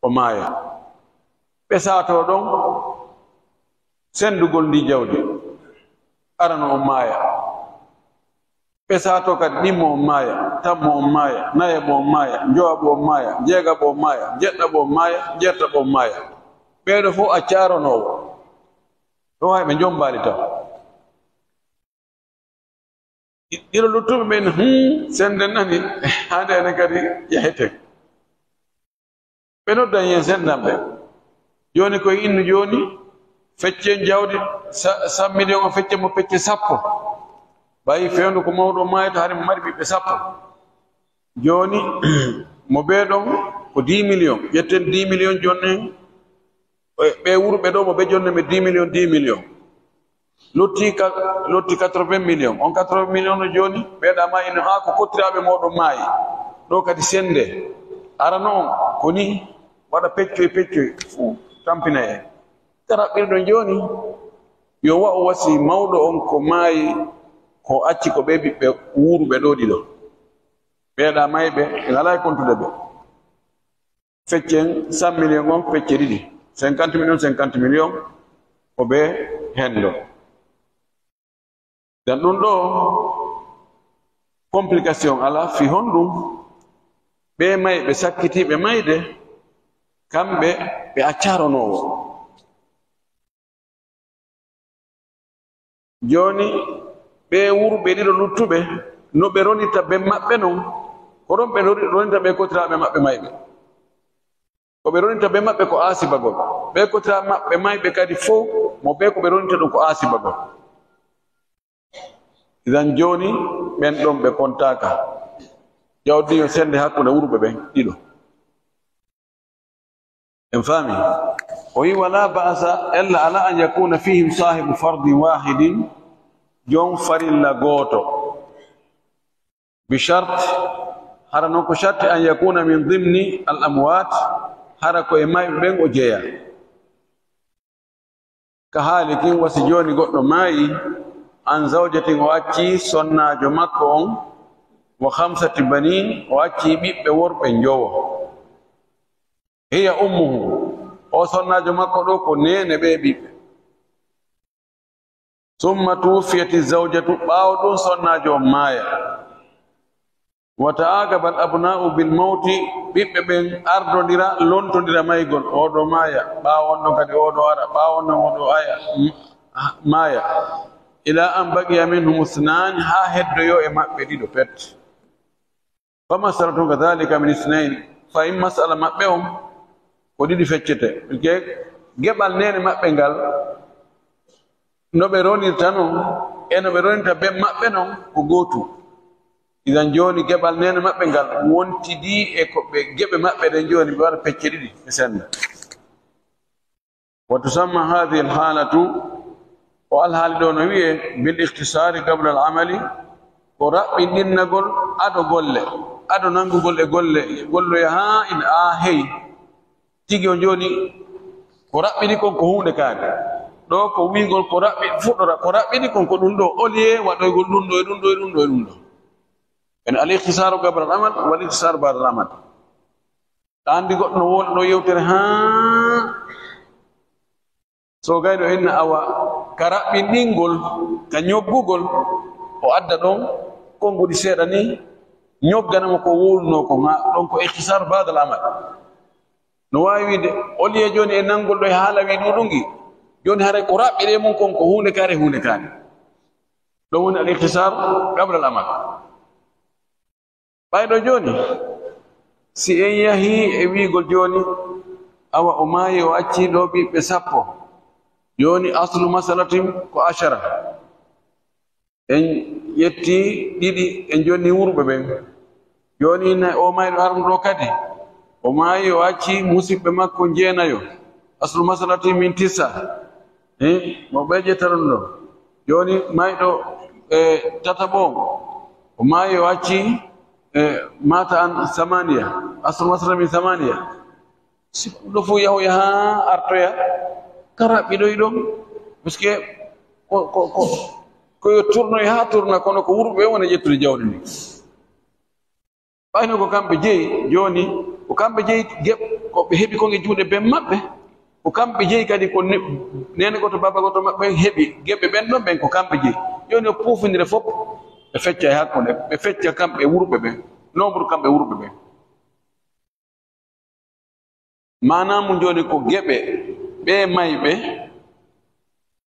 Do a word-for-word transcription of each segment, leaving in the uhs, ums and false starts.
o maaya. Ɓe saatoo ɗon senndugol ndii jawdi, arano on maaya. Ɓe saatoo kadi ɗimmo on maaya, tammo on maaya, nayaɓo on maaya, njowaɓo on maaya, jeegaɓo on maaya, jeɗɗaɓo on maaya, jeertaɓo on maaya. Ɓee ɗoo fof acca aranoowo. Ɗoo hay ɓe njommbaali taw. Ɗiɗo luttuɓe ɓen, hmm, sennde nani, hande enen kadi yaheten. Ɓe noddan yen senndan ɓe. Jooni koye innu jooni, feccen jawdi sa-, cent millions o, feccen mo pecce sappo. Ɓay fewndo ko mawɗo maayata, hari mo mari ɓiɓɓe sappo. Jooni, mo bee ɗon ko dix millions. Ƴetten dix millions jooni en, ɓe wuro ɓe ɗo mo ɓe jonne mi dix millions, dix millions. Lotti ka-, lotti quatre-vingts millions. On quatre-vingts millions no jooni, ɓeeɗa ma ino haa ko kottiraaɓe mooɗon maayi. Ɗo kadi sennde. Arano on, ko ni waɗa peccoy peccoy, fuu tampina en. Ka raɓɓirɗon jooni, yo wa'u wasi mawɗo on ko maayi, ko acci ko ɓe ɓiɓɓe wuuruɓe ɗo ɗiɗo. Ɓeeɗa mayɓe, ɓe ngalaa e kontude ɓe. Feccen cent millions on, pecce ɗiɗi, cinquante millions, cinquante millions, ko ɓe henndo. Dan ɗum ɗo complication alaa, fii honɗum ɓe mayɓe sakkitiiɓe mayde, kamɓe ɓe accaronoowo. Jooni, ɓee wuuruɓe ɗiɗo luttuɓe, no ɓe ronirta ben maɓɓe non, ko ɗon ɓe roni-, ronirta ɓee kotiraaɓe maɓɓe mayɓe. Ko ɓe ronirta ben maɓɓe ko aasibagol. Ɓee kotiraaɓe maɓɓe mayɓe kadi fow, mo ɓee ko ɓe ronirta ɗum ko aasibagol. Idan jooni, ɓen ɗon ɓe kontaaka. Jawdi yo sennde hakkunde wuuruɓe ɓen ɗiɗo. En faami? O wi, "Wala ba'asa, ella ala an yakuna fihim sahibu fardin wahidin, jom farilla gooto. Bi shart, hara non ko sharti an yakuna min dimni al amwat, hara ko e mayɓe ɓen o jeya." Ka haali kin, wasi jooni goɗɗo maayi, an zawjatin, o acci sonnaajo makko on, wa khamsati banin, o acci ɓiɓɓe worɓe njowo. Hiya ummuhu, o sonnaajo makko ɗo ko neene ɓee ɓiɓɓe. Summa tuwuffiyati zawjatu, ɓaawo ɗum sonnaajo on maaya. Wa ta'aqaba al abna'u bil mawti, ɓiɓɓe ɓen ardondira, lontondira maygol, oo ɗo maaya, ɓaawo on ɗon kadi oo ɗo ara, ɓaawo on ɗon oo ɗo aya, m-, maaya. Ila an baqiya minhum isnani, haa heddoyo e maɓɓe ɗiɗo pet. Fa mas'alatun kadhalika min isnayn, fahin mas'ala maɓɓe on ko ɗiɗi feccete. Ke-, geɓal neene maɓɓe ngal, no ɓe ronirta non, e no ɓe ronirta ben maɓɓe non, ko gootu. Idan jooni geɓal neene maɓɓe ngal wontidii e ko ɓe geɓe maɓɓe ɗen, jooni ɓe waɗa pecce ɗiɗi, ɓe senda. Wa tusamma hadhihi al halatu, o alhaali ɗo no wi'e bil ikhtisari qabla al amali, ko raɓɓinɗinnagol ado golle, ado nangugol e golle, golloya haa ina, a, hey. Tigi on jooni, ko raɓɓini kon ko huunde kaari. Ɗo ko wi'gol ko raɓɓi-, fuɗɗora, ko raɓɓini kon ko ɗum ɗo, au lieu waɗoygol ɗum ɗo e ɗum ɗo e ɗum ɗo e ɗum ɗo. En al ikhtisaru qabla al amal, wal ikhtisaru ba'da al amal. A anndi goɗɗo no woola ɗo yewtere haa so gayno inna awa ka raɓɓinɗingol, ka ñoggugol, o adda ɗon konguɗi seeɗa ni, ñoggana mo ko wowluno ko, nga ɗon ko ikhtisar ba'da al amal. No waawi wiide, au lieu jooni e nanngol ɗo e haala wi ɗuɗungi, jooni haray ko raɓɓiɗe mum kon ko huunde kaare, huunde kaare. Ɗum woni al ikhtisar qabla al amal. Ɓayɗo jooni, si en yahii e wi'gol jooni, awa o maayi, o accii ɗo ɓiɓɓe sappo. Jooni aslu masalatin ko ashara. En ƴetti ɗiɗi, en jonni wuurɓe ɓen. Jooni na-, o mayɗo arano ɗo kadi, o maayi, o acci musiɓɓe makko jeenayo. Aslu masalati min tisa. Eh, mo ɓe ƴetta ɗon ɗo. Jooni mayɗo, eh, tataɓo on, o maayi, o acci, eh, mata an samaniya. Aslu masalati min samaniya. Si ɗo fof yahoya haa artoya, ka raɓɓiɗoy ɗon. Parce que ko, ko, ko, ko yo turnoy haa turna, kono ko wuurɓe wona ƴettude jawdi ndi. Ɓayno ko kamɓe jeyi, jooni ko kamɓe jeyi geɓ-, Ko ɓe heɓi kon e juuɗe ben maɓɓe, ko kamɓe jeyi kadi, ko ne-, neene gooto, baaba gooto maɓɓe heɓi geɓe ɓen ɗon, ɓen ko kamɓe jeyi. Jooni o puufindire fof, ɓe fecca e hakkunde, ɓe fecca kamɓe wurɓe ɓen, nombre kamɓe wurɓe ɓen. Maanaa mum jooni ko geɓe ɓee mayɓe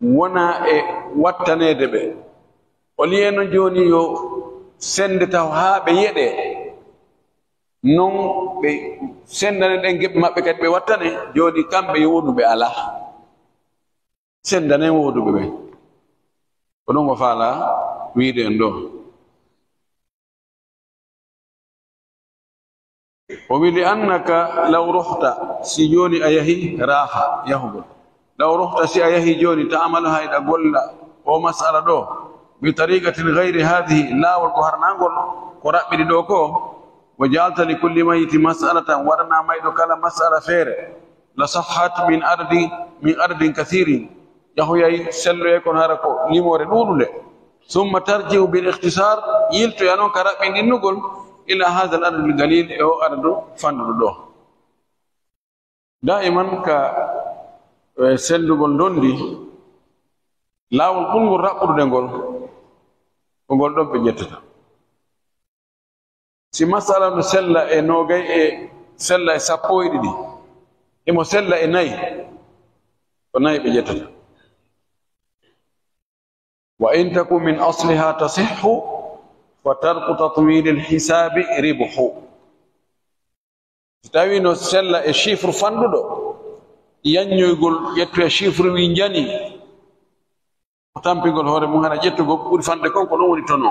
wona e wattaneede ɓe. Au lieu noon jooni yo sennde taw haa ɓe yeɗee, non ɓe senndane ɗen geɓe maɓɓe kadi ɓe wattane, jooni kamɓe yo wonu ɓe alaa. Senndanen wooduɓe ɓen. Ko ɗum o faalaa wiide en ɗoo. O wi: "Li annaka law ruhta", si jooni a yahi, raaha, yahugol. "Law ruhta", si a yahi jooni, "ta'amalu", hayɗa golla o mas'ala ɗoo, "bi tariqatin ghayri hadhihi", laawol ko harnaa ngol ko raɓɓiɗi ɗoo ko, "wa ja'alta li kulli mayyiti mas'alatan", waɗanaa mayɗo kala mas'ala feere, "la sahhat min adadi, min adadin kathirin", yahoyay, selloyay, kono hara ko limoore ɗuuɗunde. "Summa tarji'u bil ikhtisar", yiltoya noon ka raɓɓinɗinnugol, "ila hadha al adad al qalil", e o adadu fanɗuɗo ɗoo. Daiman ka, e, senndugol ndondi, laawol ɓurngol raɓɓude ngol, ko ngol ɗon ɓe ƴettata. Si masala no sella e noogay e sella e sappo e ɗiɗi, himo sella e nayi, ko nayi ɓe ƴettata. "Wa in taku min asliha tasihhu, fa tarku tatwilil hisabi ribhu." Si tawi no sella e chiffre fanɗuɗo, yanñoygol ƴettoya chiffre wi njani, ko tampingol hoore mum, hara ƴettugol ko ɓuri fanɗude kon, ko ɗum woni tono.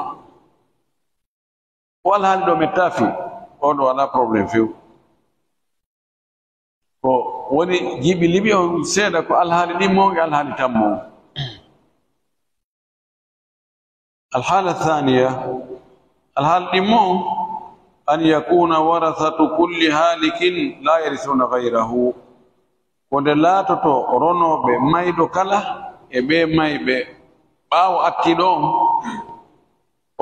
O alhaali ɗo mettaafi, o ɗo alaa problème few. Ko woni jiiɓi liɓi on seeɗa ko alhaali ɗimmo e alhaali tammo. Alhaala thaniya, alhaali ɗimmo, an yakuna warathatu kulli halikin la yarithuna ghayrahu. Ko nde laatoto ronooɓe mayɗo kala e ɓee mayɓe ɓaawo attiiɗo on,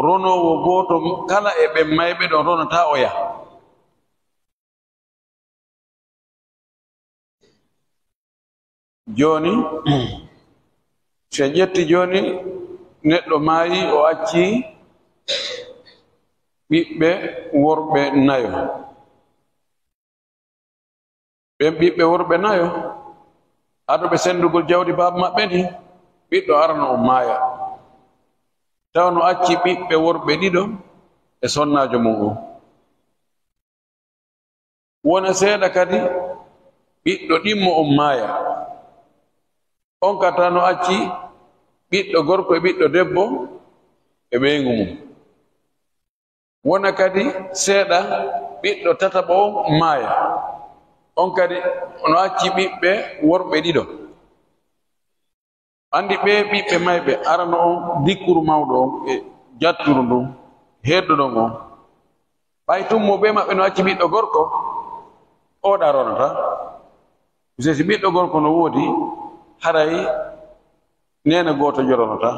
ronoowo gooto kala e ɓen mayɓe ɗon ronataa oya. Jooni, si en ƴetti jooni, neɗɗo maayi, o acci ɓiɓɓe worɓe nayo. Ɓen ɓiɓɓe worɓe nayo, ado ɓe senndugol jawdi baaba maɓɓe ndin, ɓiɗɗo arano on maaya. Tawa no acci ɓiɓɓe worɓe ɗiɗo e sonnaajo mum on. Wona seeɗa kadi, ɓiɗɗo ɗimmo on maaya. On ka tawa no acci ɓiɗɗo gorko e ɓiɗɗo debbo e ɓeyngu mum. Wona kadi seeɗa, ɓiɗɗo tataɓo on maaya. On kadi no acci ɓiɓɓe worɓe ɗiɗo. Anndi ɓee ɓiɓɓe mayɓe, arano on dikkuru mawɗo on e jatturu ndun, hedduɗon on. Ɓay tun mo ɓee maɓɓe no acci ɓiɗɗo gorko, oɗa ronata. Misali, si ɓiɗɗo gorko no woodi, haray neene gooto joronata.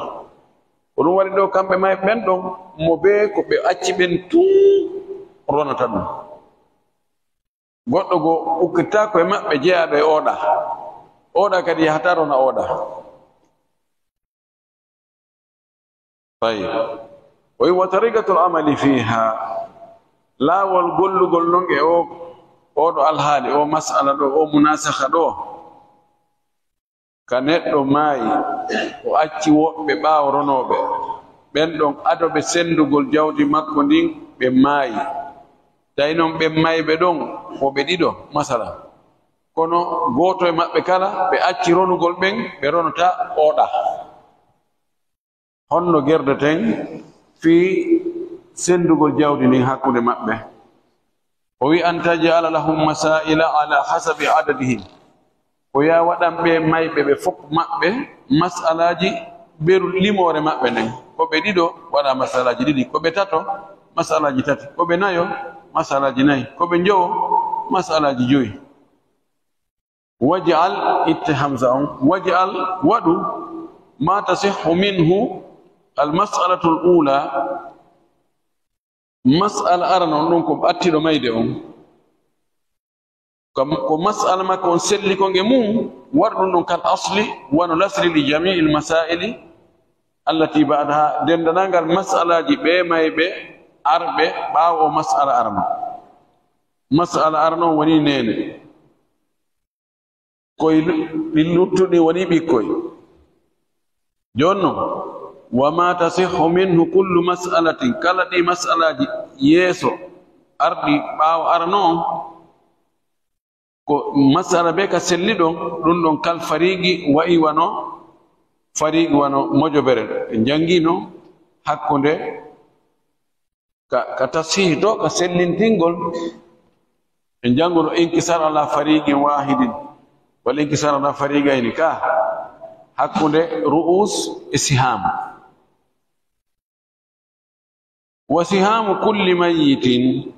Ko ɗum waɗi ɗo, kamɓe mayɓe ɓen ɗon, mo ɓee ko ɓe acci ɓen tun ronata ɗum. Goɗɗo goo ukkitaako e maɓɓe jeyaaɗo e oɗa. Oɗa kadi yahataa rona oɗa. Tayyib. O wi: "Wa tariqatul amali fiha." Laawol gollugol non e o, oɗo alhaali, o mas'ala ɗo, o munasakha ɗo. Ka neɗɗo maayi, o acci woɓɓe ɓaawo ronooɓe. Ɓen ɗon ado ɓe senndugol jawdi makko ndin, ɓe maayi. Tawi non ɓen mayɓe ɗon, ko ɓe ɗiɗo, masala. Kono gooto e maɓɓe kala, ɓe acci ronugol ɓen, ɓe ronata oɗa. Honno gerdeten fii senndugol jawdi ndin hakkunde maɓɓe? O wi: "An taj'ala lahum masaila ala hasabi adadihim." Ko yaa waɗan ɓe mayɓe ɓe fof maɓɓe masalaaji beru limoore maɓɓe nden. Ko ɓe ɗiɗo, waɗa masalaaji ɗiɗi. Ko ɓe tato, masalaaji tati. Ko ɓe nayo, masalaaji nayi. Ko ɓe njowo, masalaaji joyi. Waj'al, itte hamza on, waj'al, waɗu, ma tasihhu minhu al mas'alatul ula, mas'ala arano on, ɗon ko attiɗo mayde on. Ko, ko mas'ala makko on selli kon e mum, waɗa ɗum ɗon kal asli, wano lasli li jami'il masaili allati ba'daha, dendanangal mas'alaji ɓe mayɓe arɓe ɓaawo o mas'ala arano. Mas'ala arano woni neene. Koy lu-, ɗi luttuɗi woni ɓikkoy. Jooni non, wa ma tasihhu minhu kullu mas'alatin, kala ɗi mas'alaji yeeso arɗi ɓaawo arano on, ko mas'ala be ka selli ɗon, ɗum ɗon kal fariqi wa'i wano, fariqi wano mojobere. En jangino hakkunde ka, ka tasihi to, ka sellintingol. En janguno inkisar ala fariqin wahidin, wal inkisar ala fariqayni ka hakkunde ru'us e siham. Wa sihamu kulli mayyitin,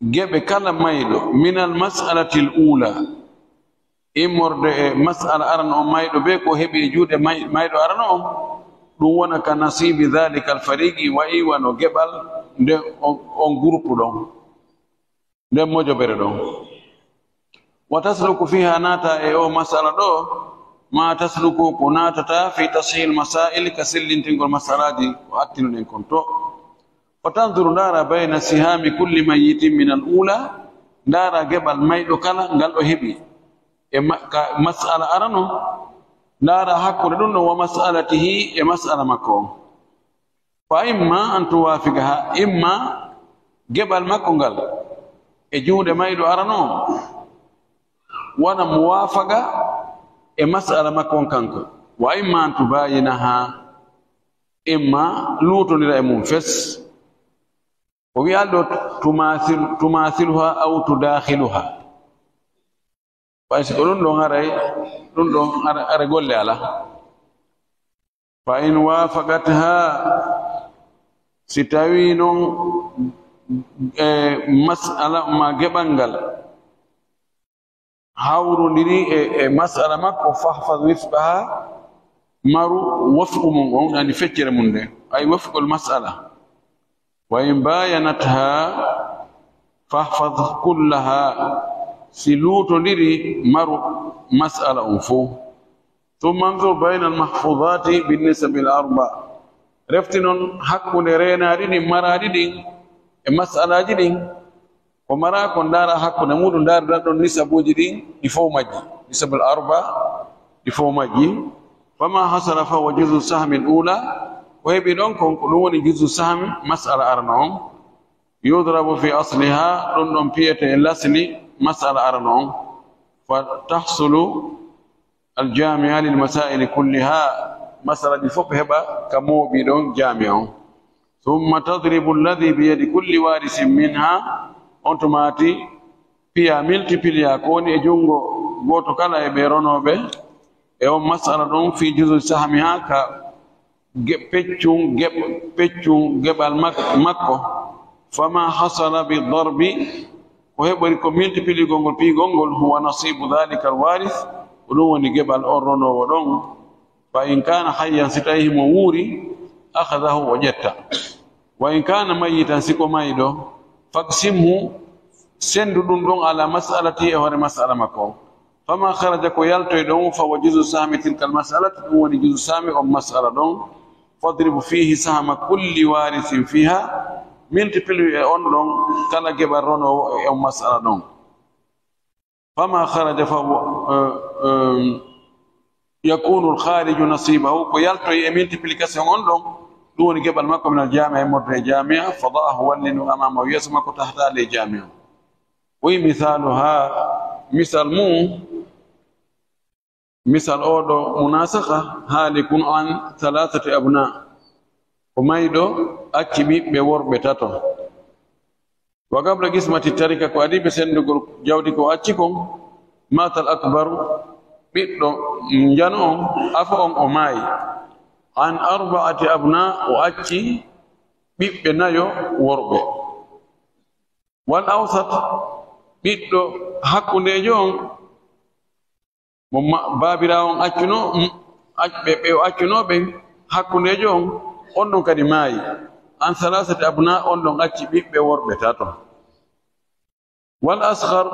geɓe kala mayɗo, minal mas'alatil ula, immorde e mas'ala arano on mayɗo be ko heɓi e juuɗe may-, mayɗo arano on, ɗum wona ka nasibi dhalika al fariqi, wa'i wano geɓal nde on, on groupe ɗon, nden mojobere ɗon. Wa tasluku fiha, naata e o masala ɗo, ma tasluku, ko naatata fi tashil masail, ka sellintingol masalaji ko attinoɗen kon to. Wa tanzuru, ndaara, bayna sihami kulli mayyitin min al ula, ndaara geɓal mayɗo kala ngal o heɓi e ma-, ka masala arano, ndaara hakkunde ɗum ɗon wa masalatihi e masala makko on. Fa imma an tuwafiqaha, imma geɓal makko ngal e juuɗe mayɗo arano on wona muwafaqa e masala makko on kanko, wa imma an tubayinaha, imma luutondira e mum fes. O wi'al ɗo tumasil-, tumasiluha aw tudakhiluha. Ɓay si ko ɗum ɗon haray, ɗum ɗon hara-, hara golle ala. Fa in wafaqatha, si tawi non, e, mas'ala ma geɓal ngal hawrondiri e, e mas'ala makko, fahfaz wifqaha, maru wafqu mum on, yani feccere mum nde, ay wafqul mas'ala. Wa in bayanatha fahfaz kullaha, si luutondiri maru mas'ala on fow. Thumma anzur bayna al-mahfuzati bin nisabil arba. Refti non hakkunde reenaaɗi ɗin, maraaɗi ɗin, e mas'alaaji ɗin. Ko maraa kon, ndaara hakkunde muɗum, ndaari ɗon nisabuuji ɗin, ɗi fow majji. Nisabul arba, ɗi fow majji. Fama hasala fa huwa juzu sahmil ula. Ko heɓi ɗon kon, ko ɗum woni juzu sahmi mas'ala arano on. Yudrabu fi asliha, ɗum ɗon piyete e lasli mas'ala arano on. Fa tahsulu al-jami'a lil masaili kulliha, masala ɗi fof heɓa ka mooɓi ɗon jami'a on. Thumma tadribu alladhi bi yadi kulli warisin minha, on tumaati piya, multiplier ko woni e junngo gooto kala e ɓe ronooɓe e on masala ɗon, fi juzu sahmiha, ka ge-, peccun, geɓ-, peccun geɓal mak-, makko. Fama hasala bi darbi, ko heɓori ko multiplier gol ngol, piigol ngol, huwa nasibu dhalika alwarith, ko ɗum woni geɓal on ronoowo ɗon. Fa in kana hayyan, si tawi himo wuuri, akhadahu, o ƴetta. Wa in kana mayyitan, si ko mayɗo, faqsimhu, sendu ɗum ɗon ala mas'alati, e hoore mas'ala makko. Fama kharaja, ko yaltoy ɗon, fa huwa juzu sahmi tilka almas'alati, ɗum woni juzu sahmi on mas'ala ɗon. Fadrib fihi sahma kulli warisin fiha, multiplier e on ɗon kala geɓal ronoowo e on mas'ala ɗon. Fama kharaja fa huwa, eh, eh, yakunu alkhariju nasibahu, ko yaltoy e multiplication on ɗon, ɗum woni geɓal makko min aljami'a, e morde e jami'a, fada'ahu, wallinu, amamahu, yeeso makko, tahta, ley jami'a. Wi misaluha, misal mum, misal oɗo munasakha, halikun an thalathati abna, ko mayɗo acci ɓiɓɓe worɓe tato. Wa qabla qismati tarika, ko adii ɓe senndugol jawdi ko acci kon, matal akbaru, ɓiɗɗo njano on, afo on, o maayi. An arba'ati abna, o acci ɓiɓɓe nayo worɓe. Wal awsat, ɓiɗɗo hakkundeejo on, mo ma-, baabiraawo on accuno, mm, ac-, ɓe, ɓe o accuno ɓen, hakkundeejo on, on ɗon kadi maayi. An salasati abna, on ɗon acci ɓiɓɓe worɓe tato. Wal asghar,